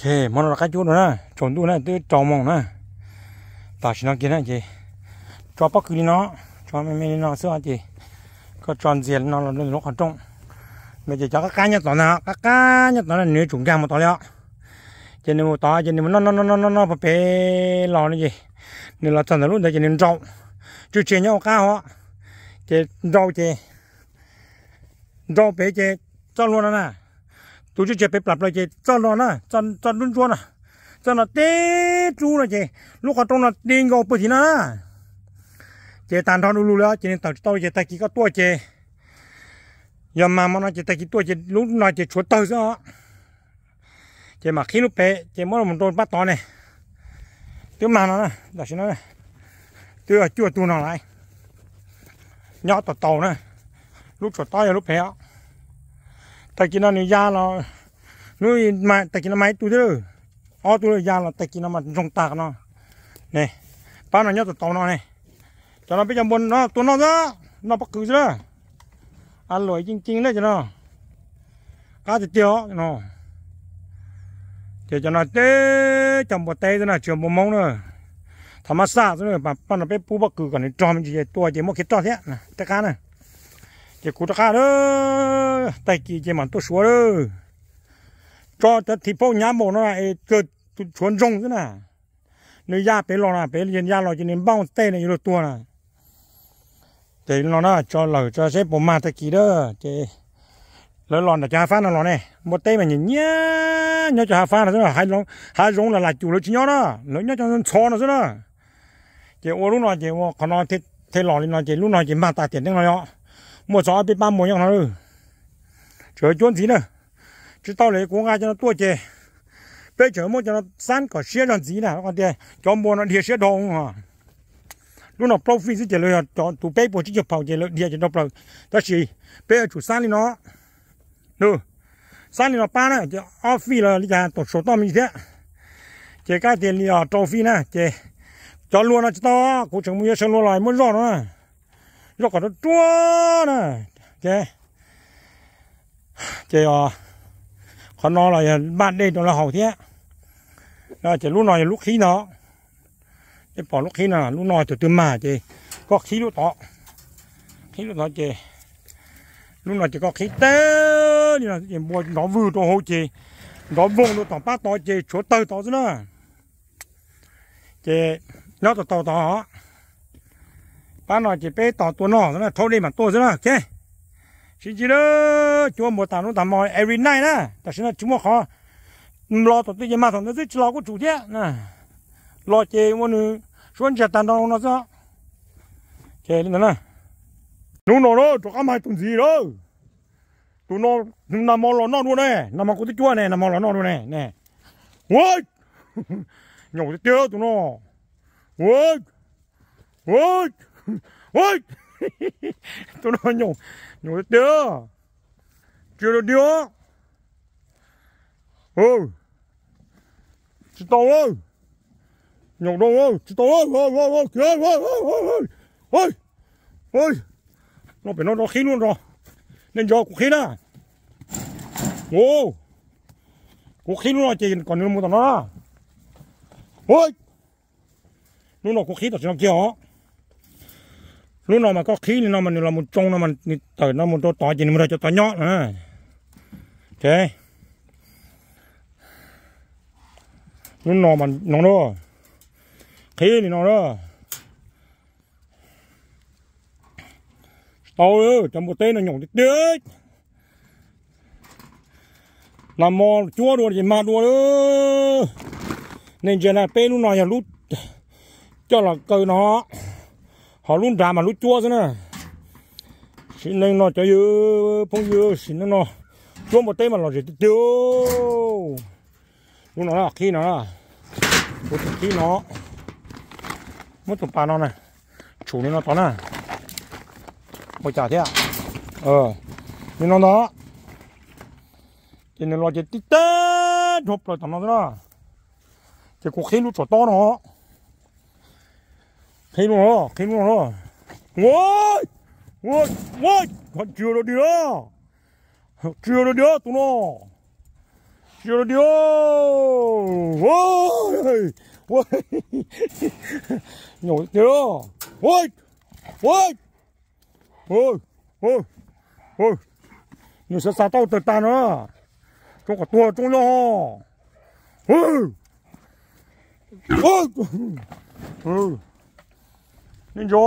Ces hmo no rov qab cuab dua na, tsaus ntuj na, twb rau moos na. Tam sim no kiag na ces tso pob kws li no, tso me me li no xwb ces koj tso ntxias li no los lub qhov rooj. No ces cov qab qab nyob tod ntag, qab qab nyob tod na nws yuav tsum nkag mus tod li os. Ces nws mus tod ces nws mus noj noj noj noj noj noj puag pem los no ces nws los txog ntawm lub ntawd ces nws nrau, tswj tsev nyob hauv qab hov, ces nrau ces nrau pem ces txoj hlua no na, tus tswj tsev pem plam plaws ces txoj hlua na, txoj lub ntsuab no, txoj no teb rub no ces lub qhov rooj no ti nkaus puag tim no na. Ces tag nrho du lug li ces nws tawm tsis tau ces tag kis koj tuaj ces yog mag hmo no ces tag kis tuaj ces lub no ces tshuav tawg xwb os. Ces mam qhib lub pem ces muab mus rau pab tod ne. Twb mag no na, tam sim no twb yog cuaj tug no lawm. Nyob tau tau na, lub tshuav tob yog lub pem os. Tag kis no nws ya los, tag kis no mag ib tug thiab, ob tug ya los tag kis no mas ntsoog tag no ne. Pab no nyob tau tau no ne. Cov no peb cov npua no tua noj xwb, noj pob kws xwb na. A luam cee cee na cov no, qab tiag tiag no. Ces cov no teb cov npua teb xwb na, tsis yog npua Hmoob na. Thaum mab xaj xwb na, pab no peb pub pob kws kom nws rog me ntsis ces tua ces muab khiav roj thiab tej qab na. Ces kuv rov qab, tag kis ces mam tuaj suav lawm. Tso cov thim phauj hnyav npaum no es kawg tshuav ntsoog xwb na. Nws ya pem los na, pem ya los ces nws npaj tej no yuav luag tuag na. Ces no na tso lawm tso seb puas mag tag kis na. Ces lawv los ntawm cov hav fab no los ne, npua teb mas nyiam nyiam nyob cov hav fab no xwb na, hav zoov los lam cum lawv tsis nyob na, lawv nyob cov ntxhov no xwb na. Ces ua lub no ces ua qhov no thiaj los li no ces lub no ces mag tas tiam neej no yog muaj txog ob peb pab npua nyob no. Tseem cuab ntxiv na, tsis tau li kuv nqa cov no tuaj ces peb tseem muab cov no xab kom siab zog ntxiv na, tias cov npua no dhia siab dhau. Lub no plaub feet xwb ces lawv yog cov tus peb puas tsib caug phaum ces lawv dhia ces dhau plaws, tab sis peb yuav tsum xab li no, xab li no pab na ces ob feet los li cas tom saum toj me ntsis thiab. Ces kab tias li os rau feet na ces cov hlua no tsis tau, kuv tseem mus yuav saw hlua los muab zoj no na, zoj kom ruaj ruaj na. Ces, ces qhov no los yog npaj dej rau lawv haus thiab. Ces lub no yog lub qhib no, nej pom lub qhib no, lub no tus twg mag ces koj qhib lub tod, qhib lub tod ces lub no ces koj qhib teb li no ces npua nrov vwg rau hauv ces nrov voog rau tom pab tod ces tshuav tawg tod xwb na. Ces nyob tau tau tod, pab no ces peb tos tua noj xwb na, rhaub dej mam tuaj xwb na. Sib ntsib lawm, cuab npua tas hnub tas hmo every night na, tam sim no tsis muaj qhov los tom twg ces mag thaum ntawd xwb, tsis los kuj tsum thiab. Los ces ua nws suab ntsiag tag nrho no xwb. Ces li ntawd na, hnub no na rov qab mag tus ntxiv lawm. Tus no nag hmo los noj dua ne, nag hmo kuv twb cuab ne, nag hmo los noj dua ne. Ua, nyaum tiag tiag tus no. Ua, ua, ua, tus no nyaum, nyaum tiag tiag. Tsis dog dig. Tsis tau, nyaum dog, tsis tau. No pem no rau qhib lub no, nej nco kuv qhib na. Kuv qhib lub no ces kom nws mus tom no na. Lub no kuv qhib tam sim no kiag os. Lub no mas koj qhib li no mas nws los mus tsoo no mas nws tawm no mus rau tod ces nws mus nrog cov tod nyob no. Lub no mas no na, qhib li no na. Tsis tau, cov npua teb no nyaum tiag tiag. Nag hmo cuab dua ces mag dua. Nej ntsia na, peb lub no yog lub coj los kaw no, ho lub nrad mas lub cuab xwb na. Sim neej no cov yawg phooj ywg, sim neej no cuab npua teb mas lom zem tiag tiag. Lub no qhib no, kuv tus qhib no, muab tus pas no na, tshum li no tod na, ua cas thiab. Li no ntag. Ces nws los ces tib teb dhau plaws tom no xwb na. Ces kuv qhib lub tsov tob no, qhib lub no, qhib lub no. Ua, ua, ua, tsis yog dog dig, tsis yog dog dig tus no. Tsis ua dua dig. Nyaum tiag. Nws xav xa tau tawg tag no. Tsoo kom tuag tsoo nyob. Nej ntsia,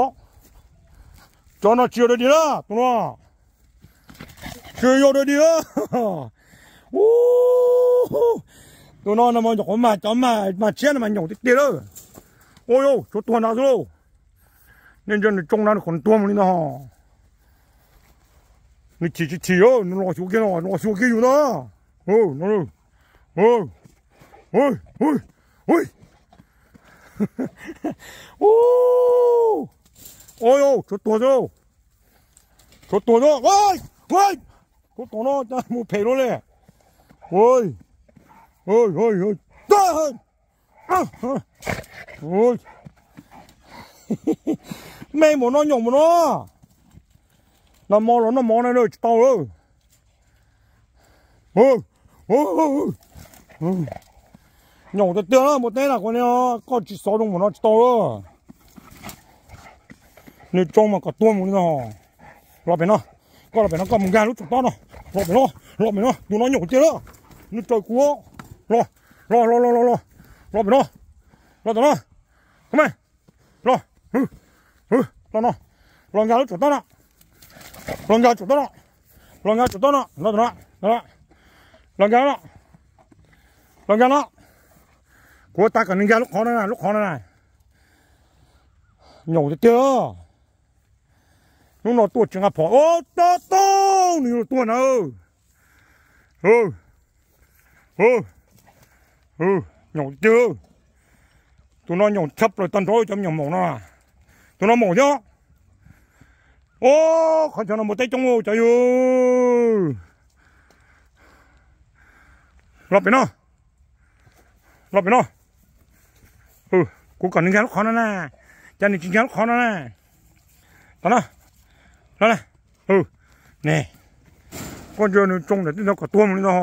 cov no tsis yog dua dig na, tus no tsis yog dua dig na. Tus no no mas nyuam qhuav mag cov mag tshiab no mas nyaum tiag tiag lawm. Ua yau, tshuav tuag nrad xwb lauj. Nej ntsia nws tsoo na, nws kom tuag mus li ntag. Nws chim tsis chim, nws los xyuas kiag no, los xyuas kiag yus ntag. Ua yau, tshuav tuag xwb. Tshuav tuag xwb. Tshuav tuag no cas mus phem luaj li. Me mus no nyaum mus no. Nag hmo los noj mov na tsis tau lawm. Nyaum tiag tiag na, npua teb na, kuv niam, koj tsis xov zoo mus no tsis tau lawm. Nws tsoo mas kom tuag mus li no. Los pem no, koj los pem no, koj mus nkag lub tsov tob no. Los pem no, los pem no, tus no nyaum tiag lawm. Nws raws kuv. Los, los, los, los, los, los pem no. Los tom no. Los, los no. Los nkag lub tsov tob no. Los nkag tsov tob no. Los nkag tsov tob no, los tom no. Los nkag no. Los nkag no. Kuv ua tas kom nws nkag lub qhov no na, lub qhov no na. Nyaum tiag tiag. Hnub no tuaj tsis nqa phom, tab tau nws yuav tuag na. Nyaum tiag. Tus no nyaum tshaj plaws tag nrho cov me nyuam maum no. Tus no maum thiab. Qhov chaw no npua teb coob cov yus. Los pem no. Los pem no. Kuv kom nws nkag lub qhov no na. Cas nws tsis nkag lub qhov no na. Tom no. Ne, koj ntsia nws tsoo ntawm tej ntawd kom tuag mus li ntag.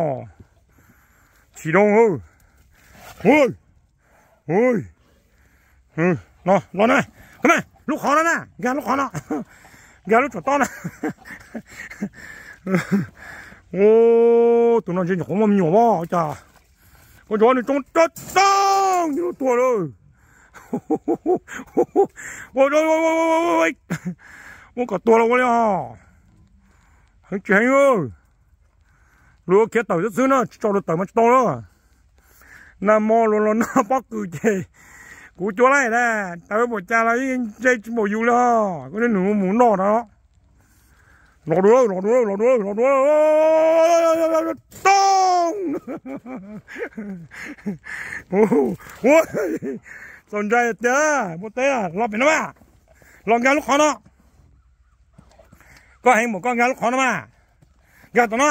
Chim doo. No, los na, lub qhov no na, nkag lub qhov no, nkag lub tsov tob na. Tus no ntshe nyuam qhuav muaj me nyuam os cas. Ua cas nws tsoo tag tag nws tuag lawm. Ua kom tuag los ua li os. Heev tsis heev. Luag khiav tawm xwb xwb na, tsis tso luag tawm mas tsis tau lawm. Nag hmo luag los noj pob kws ces kuv cuab laij na, tawm npaum cas los ntsej tsis npaum yus li os, koj nws mus noj na. Los dua, los dua, los dua, los dua. Tau. Txaus ntshai tiag, npua teb, los pem no mas. Los nkag lub qhov no. Koj heev mus koj nkag lub qhov no mas. Nkag tom no.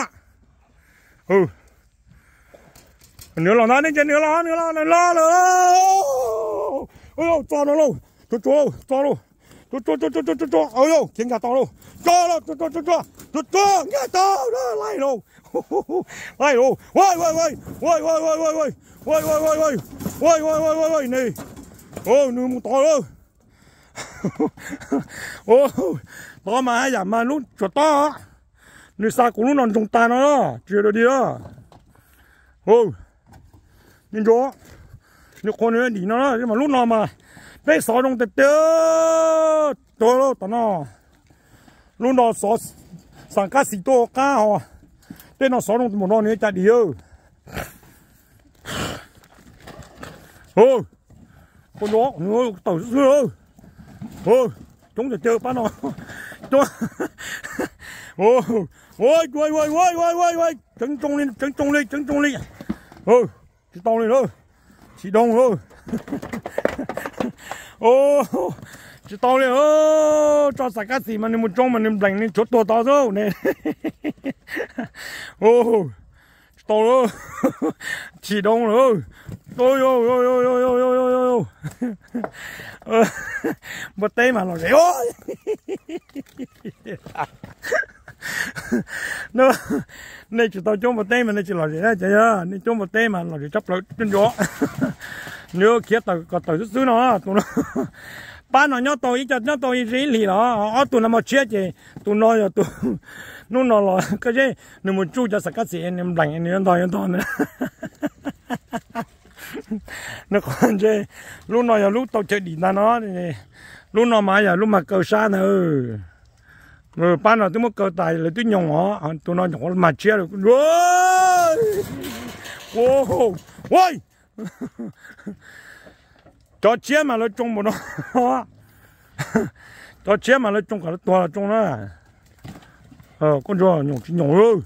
Nws los ntag, nej ntsia nws los, nws los, nws los lawm. Tso no lauj, tso, tso, tso lauj. Tso, tso, tso, tso, tso, tso, tso, tso, khiav nkag tau lauj. Tso lauj, tso, tso, tso, tso, tso, nkag tau lauj, laij lauj. Laij lauj, ua, ua, ua, ua, ua, ua, ua, ua, ne. Nws mus tod lawm. Tod mas haj yam mas lub tsov tob, nws xa kuv lub no ntsoog tag no, tsis yog dog dig. Nws ntsuav, nws qhuas nws dim no, mas lub no mas peb xov zoo tiag tiag. Tuag lauj tom no. Lub no xov, xam qab xis tuaj qab hos, tej no xov zoo mus no nws cas dim. Koj nco, nws tawm xwb xwb. Coob tiag tiag pab no. Coob. Tseev tsoo li, tseev tsoo li, tseev tsoo li. Tsis tau li lawm. Chim doo lawm. Tsis tau li. Tso xam qab xis mas nws mus tsoo mas nws nplees nws tshuav tuag tod xwb ne. Tsis tau lawm. Chim doo lawm. Npua teb mas lom zem. Nej tsis tau coob npua teb mas nej tsis lom zem na cov yog, nej coob npua teb mas lom zem tshaj plaws cov ntsuag. Nws khiav tawm kom tawm xwb xwb no, tus no. Pab no nyob tau ib co, nyob tau ib hlis los ob tug no mos tshiab ces tus no yog tus, hnub no los koj zeb nws mus tsuj cov xam kab xim nws npleem nws yuav ntog yuav ntog na. Nws qhov ntse, lub no yog lub tau chaw dim ntag no, lub no mas yog lub mas kaw sab ntag. Pab no twb muab kaw tas lawv twb nyoos os, tus no nyuam qhuav mas tshiab lawm. Cov tshiab mas lawv tsoo npaum no, cov tshiab mas lawv tsoo kom lawv tuag los tsoo na. Koj ntsuag nyoos tsis nyoos,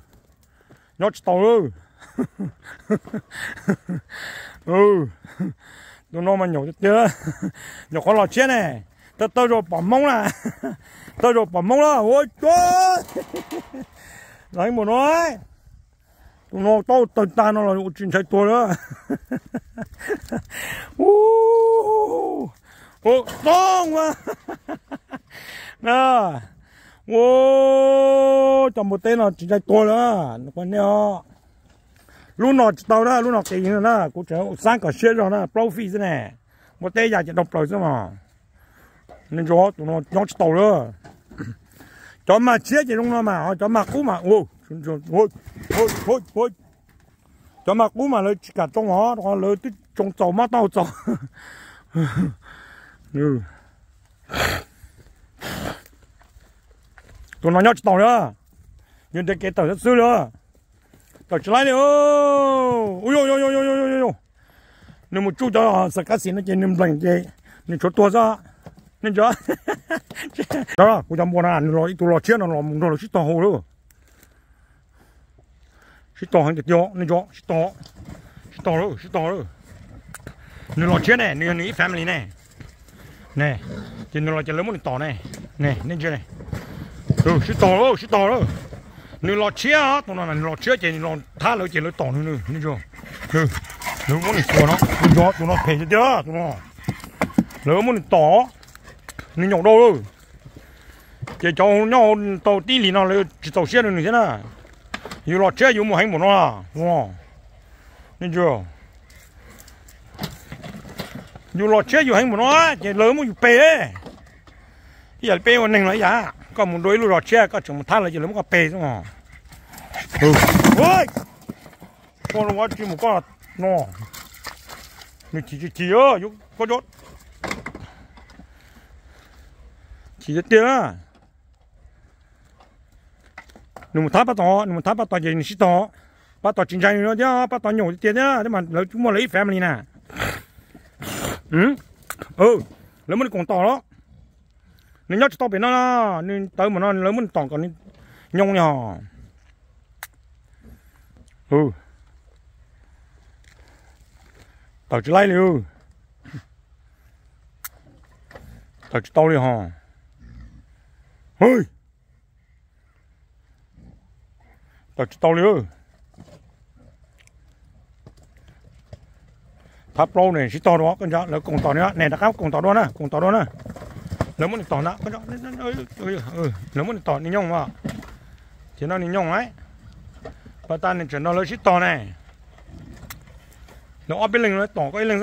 nyob tsis tau lawm. Tus no mas nyoos tiag tiag, nyuam qhuav los tshiab ne, tawg tawg zaus pom Hmoob na, tawg zaus pom Hmoob na, ua cua los ib mus no. Tus no tau tawg tag no los ua tsis ntshai tuag li. Ua toob a, ua cov npua teb no tsis ntshai tuag li. Lub no tsis tau na, lub no qis na, kuv tseem xav kom siab zog na, plaub fij xwb ne, npua teb ya ces dhau plaws xwb mas. Nej ntsia tus no nyob tsis tau lawm. Cov mas tshiab ces zoo no mas, cov mas qub mas, cov mas qub mas lawv tsis kam tsoo os, lawv twb tsoo txaus mob taub hau txaus. Tus no nyob tsis tau li, yus nrhiav kev tawm xwb xwb li. Tawm tsis laib li. Nws mus tsuj cov xam kab xim no ces nws npleem ces nws tshuav tuag xwb. Nej ntsia, kuv cov npua na, nws los ib tug los tshiab no los mus nrog lawv sib tog hauv lawm. Sib tog heev tiag tiag, nej ntsia, sib tog, sib tog lawm, sib tog lawm. Nws los tshiab ne, nws yog nws ib family ne. Ne, ces nws los ces lawv muab nws tom ne. Ne, nej ntsia ne. Sib tog lawm, sib tog lawm. Nws los tshiab, tus no nws los tshiab ces nws los thab lawv ces lawv tom nws, nej ntsia. Lawv muab nws xuas no, nej ntsia tus no phem tiag tiag tus no. Lawv muab nws tom, nws nyaum dau lawm. Ces cov nyob hauv tau tib lis no lawv tsis txaus siab rau nws thiab na. Yus los tshiab yus mus heev npaum no, nej ntsia. Yus los tshiab yus heev npaum no ces lawv muab yus pes. Ib yam li peb ua neeg los ib yam, koj mus dua ib lub zos tshiab koj tseem mus thab lawv ces lawv muab koj pes xwb os. Ua tsis mus koj no, nws chim tsis chim, koj chim tiag tiag. Nws mus thab Pab Tom, nws mus thab Pab Tom ces nws sib tog. Pab Tom tsis ntshai nws thiab, Pab Tom nyaum tiag tiag thiab, thiab mas lawv muaj lawv ib family na. Lawv muab nws koom tom los. Nws nyob tsis tau pem no, nws tawv mus no lawv muab nws tom kom nws nyoo li hos. Tawm tsis laib li. Tawm tsis tau li hos. Tawm tsis tau li. Thab plaub ne, sib tog dua, koj ntsia lawv koom tom ne, ne rov qab koom tom dua na, koom tom dua na. Lawv muab nws tom na, lawv muab nws tom nws nyooj os. Ces no nws nyooj lawm. Pas tas nws tseem nrog lawv sib tog ne. Lawv ob peb leeg lawv tom koj ib leeg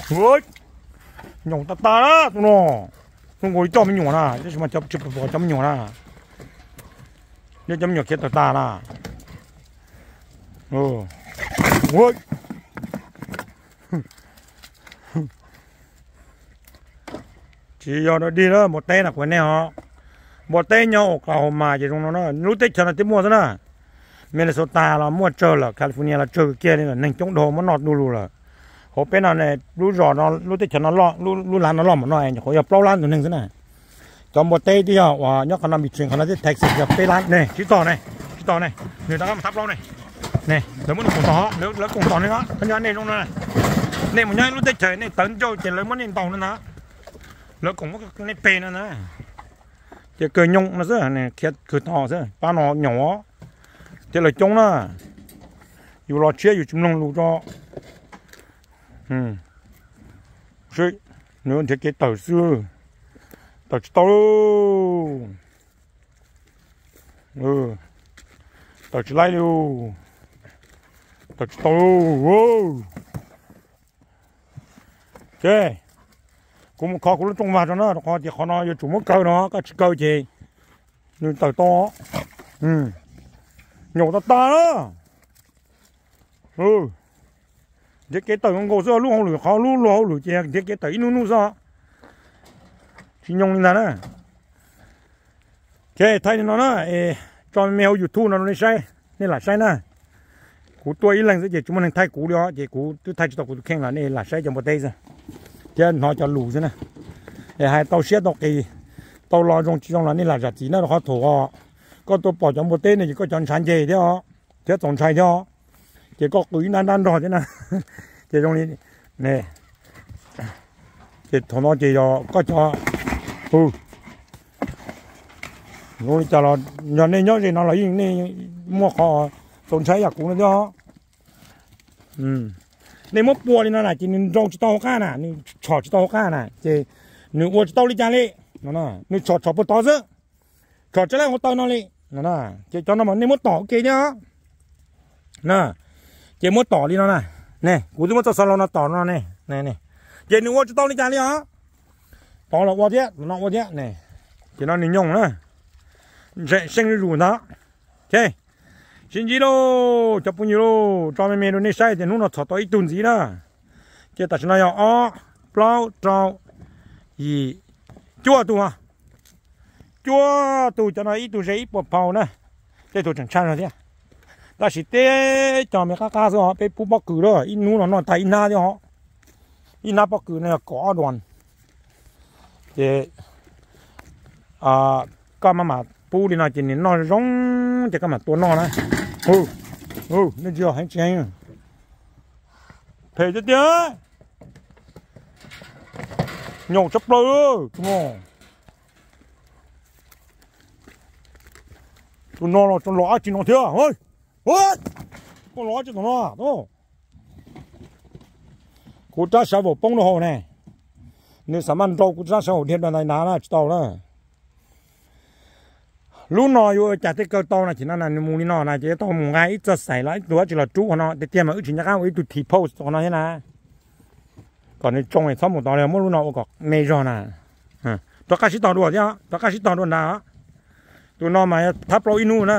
xwb. Nyoos tag tag tus no. Tus nkaus li coj me nyuam na, tab sis mas tsis pom cov me nyuam na. Yog cov me nyuam khiav tawm tas na. Tsis yog dog dig lawm, npua teb no kuv nej ho. Npua teb nyob Oklahoma ces zoo no na, lub teb chaws no twb muaj xwb na. Minnesota los muaj tsawg lawm, California los tsawg kiag li lawm, neeg coob dhau muab noj du lug lawm. Hauv peb no ne, lub zos no, lub teb chaws no loj, lub lav no loj npaum no nyuam qhuav yog plaub lab tus neeg xwb na. Cov npua teb twb yog uas nyob qhov no, Midland qhov no thiab Texas yog peb lab ne, sib tog ne, sib tog ne, nws rov qab mus thab plaub ne. Ne, lawv muab nws koom tom, lawv koom tom nej no, koj nyob nej zoo no. Nej mus nyob ib lub teb chaws nej tawv ncauj ces lawv muab nej ntaus no ntag. Lawv koom muab nej pes no ntag. Ces kawg nyooj no xwb, khiav kawg tog xwb, pab no nyaum os. Thiab lawv coob na, yus los tshiab yus tsis mloog lus tso. Nws nrhiav kev tawm xwb, tawm tsis tau lauj. Tawm tsis laib li. Tawm tsis tau. Ces kuv mus kho kuv lub rooj vag tso na, rau qhov tias qhov no yuav tsum muab kaw no, koj tsis kaw ces nws tawm tau. Nyaum tag tag na. Nrhiav kev tawm nkaus xwb, lub hauj lwm, qhov lub luag hauj lwm ces nrhiav kev tawm ib hnub hnub xwb. Tsis nyoo li ntag na. Ces thaij li no na, es tso me me hauv YouTube no rau nej saib, nej lam saib na. Kuv tuaj ib leeg xwb ces tsis muaj neeg thaij kuv li os, ces kuv twb thaij tsis tau kuv tus kheej los nej lam saib cov npua teb xwb thiab hnov cov lus xwb na. Es hais tau siab tau qis, tau los zoo tsis zoo los nej lam zam txim na, rau qhov thaum koj tuaj pom cov npua teb no ces koj cov ntshav nce thiab os, thiab txaus ntshai thiab os. Ces koj qw ib nrab nrab nrog thiab na. Ces zoo li, ces thaum no ces yog koj cov, zoo li cas los yog nej nyob ze no los yeej nej muaj qhov txaus ntshai yam kuv no thiab os. Nej muab pua li no na ces nws nrau tsis tau hauv qab na, nws tshom tsis tau hauv qab na, ces nws ua tsis tau li cas li. Nws tshom tshom puag tod xwb, tshom tsis laib hauv taw no li. Ces cov no mas nej muab tom ua ke thiab os. Ces muab tom li no na, ne, kuv twb muab txoj xov laus no tom no ne, ces nws ua tsis tau li cas li os. Tod los ua thiab, no ua thiab ne, ces no nws nyoos na, seej zuj zus ntag. Sib ntsib lauj cov phooj ywg lauj, tso me me rau nej saib tias hnub no txhom tau ib tug ntxiv na. Ces tam sim no yog ob, plaub, rau, yim, cuaj tug, cuaj tug, cov no ib tug ze ib puas phau na, tej tug tseem tshaj zog thiab. Tab sis teb cov me qab qab xwb os, peb pub pob kws lawm, ib hnub no noj tag ib hnab thiab os. Ib hnab pob kws no yog kaum ob duas. Ces koj maj mam pub li no ces nws noj zoo ces koj mam tua noj na. Nej tsis heev tsis heev, phem tiag tiag, nyaum tshaj plaws. Tus no los los dab tsi no thiab, koj los dab tsi tom no. Kuv rab sav vaum poob rau hauv ne, nws xav maj nrau kuv rab sav vaum dhia ntais ntav na tsis tau na. Lub no yuav ua cas thiaj kaw tau no ces no na nws mus li no na ces yuav tau mus nqa ib txoj xaim los ib tug dab tsi los rub qhov no tiag tiag mas wb tsis nco qab ua ib tug T-post qhov no thiab na. Kom nws tsoo es txhob mus tod li, muab lub no ua kom me zog na. Rov qab sib tog dua thiab, rov qab sib tog dua ntag. Tus no mas thab plaub ib hnub na.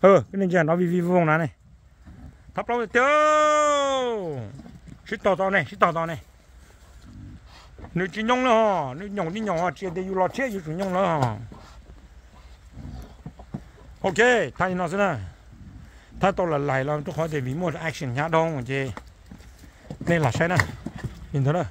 Nej ntsia no vij vij voog na ne. Thab plaub tiag, sib tog tau ne, sib tog tau ne. Nws tsis nyoo lawm hos, nws nyaum tib nyaum tsis tias yus los tshiab yus tsum nyoo lawm hos. Ok, thaij li no xwb na. Thaij tau lais lais los rau qhov tias vim muaj action hnyav dhau ces nej lam saib na. Li ntawd na.